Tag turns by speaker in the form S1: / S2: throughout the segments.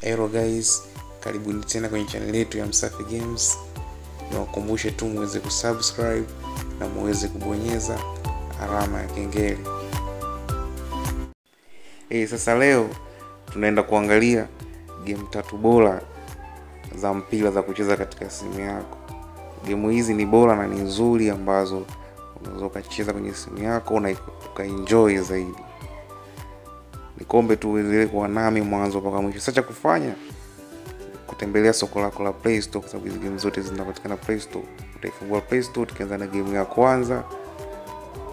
S1: Hello guys, karibuni tena kwenye channel yetu ya Msafi Games. Niwakumbushe tu muweze kusubscribe na muweze kubonyeza alama ya kengele. Sasa leo tunaenda kuangalia game tatu bora za mpira za kucheza katika simu yako. Game hizi ni bora na ni nzuri ambazo unaweza ukacheza kwenye simu yako na ukaenjoy zaidi. Nikombe tu uendelee kuwa nami mwanzo mpaka mwisho. Sasa cha kufanya kutembelea soko lako la Play Store, kwa sababu hizi game zote zinapatikana Play Store. Utaifungua Play Store, tukianza na game ya kwanza.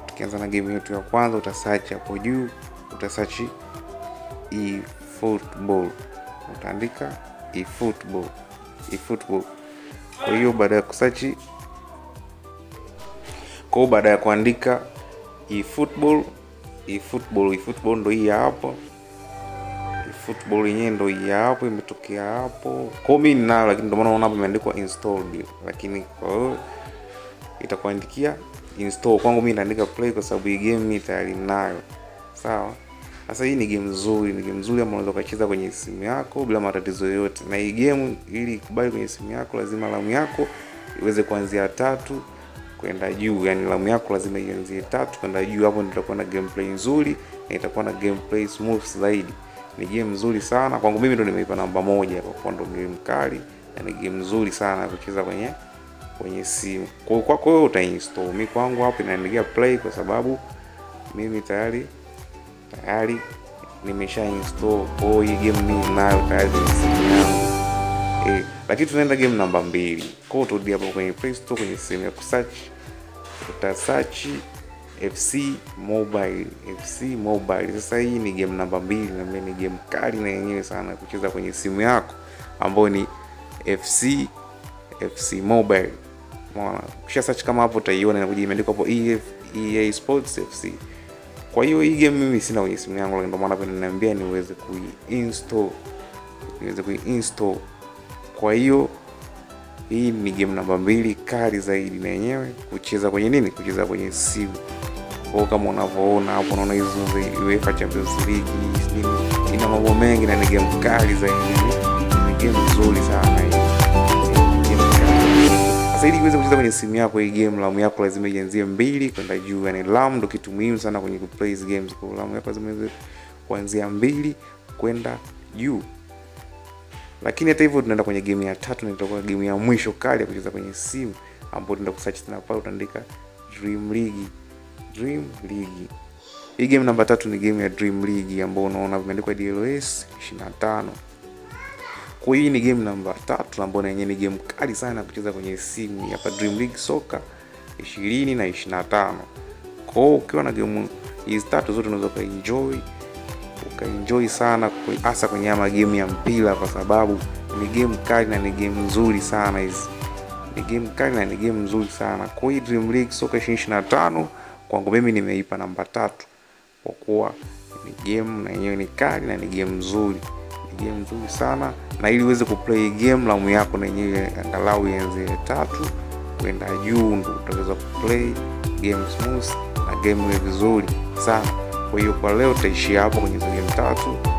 S1: Tukianza na game yetu ya kwanza, utasearch hapo juu, utasearch eFootball. Utaandika eFootball, eFootball. Kwa hiyo baada ya kusearch, kwa hiyo baada ya kuandika eFootball, eFootball, eFootball ndo hii hapo. eFootball yenyewe ndo hii hapo, imetokea hapo. Kwa mimi ninayo, lakini ndio maana unaona hapo imeandikwa installed, lakini kwa hiyo itakuandikia install. Kwangu mimi naandika play kwa sababu hii game mimi tayari ninayo. Sawa? Sasa hii ni game nzuri, ni game nzuri ambayo unaweza kucheza kwenye simu yako bila matatizo yoyote. Na hii game ili ikubali kwenye simu yako lazima RAM yako iweze kuanzia 3 kwenda juu. Yani RAM yako lazima ianzie 3 kwenda juu, hapo ndio itakuwa na gameplay nzuri na itakuwa na gameplay smooth zaidi. Ni game nzuri sana kwangu mimi, ndo nimeipa namba 1 kwa kuwa ndo game kali na ni game nzuri sana kucheza kwenye simu. Kwa hiyo kwako wewe utainstall. Mimi kwangu hapo inaendelea play kwa sababu mimi tayari nimesha install. Kwa hiyo hii game mimi nayo tayari kwenye simu yangu. Lakini tunaenda game namba 2. Kwa hiyo turudi hapo kwenye Play Store, kwenye sehemu ya kusearch, utasearch FC Mobile, FC Mobile. Sasa hii ni game namba 2 na mimi ni game kali na yenyewe sana kucheza kwenye simu yako, ambayo ni FC Mobile. Umeona? Ukisha search kama hapo utaiona inakuja imeandikwa hapo EA Sports FC. Kwa hiyo hii game mimi sina kwenye simu yangu, lakini ndio maana hapo inaniambia niweze kuinstall. Niweze kuinstall. Kwa hiyo hii ni game namba 2 kali zaidi na yenyewe kucheza kwenye nini? Kucheza kwenye simu. Kwa kama unavyoona hapo, unaona hizo UEFA Champions League nini, ina mambo mengi na ni game kali zaidi. Ni game nzuri sana hii. Sasa ili uweze kucheza kwenye simu yako hii game, RAM yako lazima ianzie 2 kwenda juu. Yani RAM ndo kitu muhimu sana kwenye kuplay hizi games. Kwa RAM yako lazima ianze kuanzia 2 kwenda juu. Lakini hata hivyo tunaenda kwenye game ya 3 na itakuwa game ya mwisho kali ya kucheza kwenye simu, ambapo tunaenda kusearch tena pale, utaandika Dream League. Dream League. Hii game namba 3 ni game ya Dream League ambayo unaona imeandikwa DLS 25. Kwa hii ni game namba 3 ambayo na yenyewe ni game kali sana kucheza kwenye simu hapa, Dream League Soccer 20 na 25. Kwa hiyo ukiwa na game hizi tatu zote unaweza ukaenjoy sana, hasa kwenye ama game ya mpira, kwa sababu ni game kali na ni game nzuri sana hizi. Ni game kali na ni game nzuri sana. Kwa hiyo Dream League Soccer 2025 kwangu mimi nimeipa namba 3 kwa kuwa ni game na yenyewe ni kali na ni game nzuri. Ni game nzuri sana, na ili uweze kuplay game RAM yako na yenyewe angalau ianze 3 kwenda juu ndio utaweza kuplay game smooth na game iwe vizuri sana. Kwa hiyo kwa leo tutaishia hapo kwenye hizo game 3.